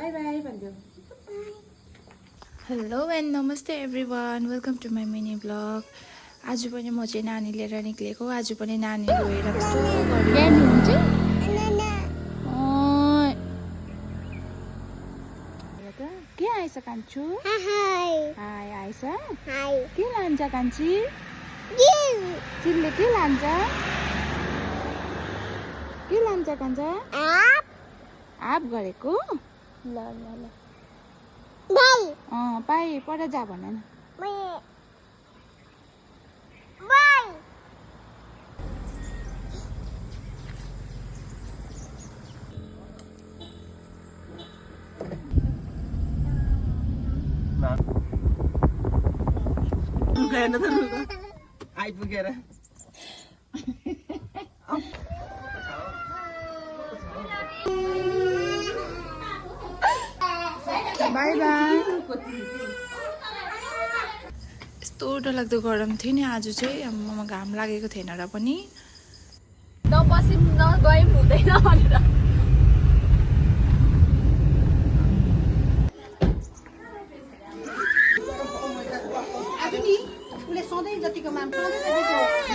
By bye भन्दियो hello and नमस्ते everyone welcome to my mini blog. आज पनि म चाहिँ नानी लिएर निक्लेको। आज पनि नानी रोएर कस्तो गर्नुहुन्छ के आएछ कान्छु? हाई आएछ। के लान्छ कान्छी? चिलले के लान्छ? के लान्छ कान्छ? आप गरेको ल ल ल पाइ पर जा भन न। आइपुगेर बाई बाई। यस्तो डरलाग्दो गरम थियो नि आज चाहिँ। आम्मामा घाम लागेको थिएन र पनि नबसिम नगए हुँदैन भनेर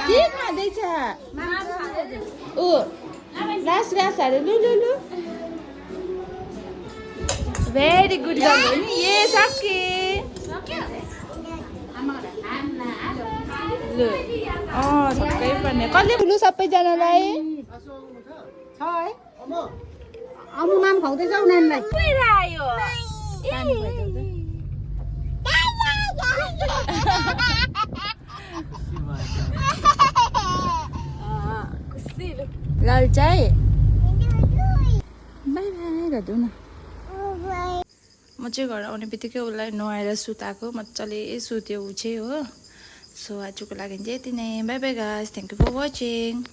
के खाँदैछ? ओ लास्ट ग्रास हाल्यो। लु लु लु भेरी गुड गर्नु नि। ए सके लु सबै पर्ने कसले लु सबैजनालाई अमु नाम खुवाउँदैछौ नानीलाई। आयो लल चाहिँ बाई बाई गरिदेऊ न। म चाहिँ घर आउने बित्तिकै उसलाई नुहाएर सुताएको। मजाले सुत्यो ऊ चाहिँ हो। सो आजको लागि चाहिँ यति नै। Bye bye guys, thank you for watching.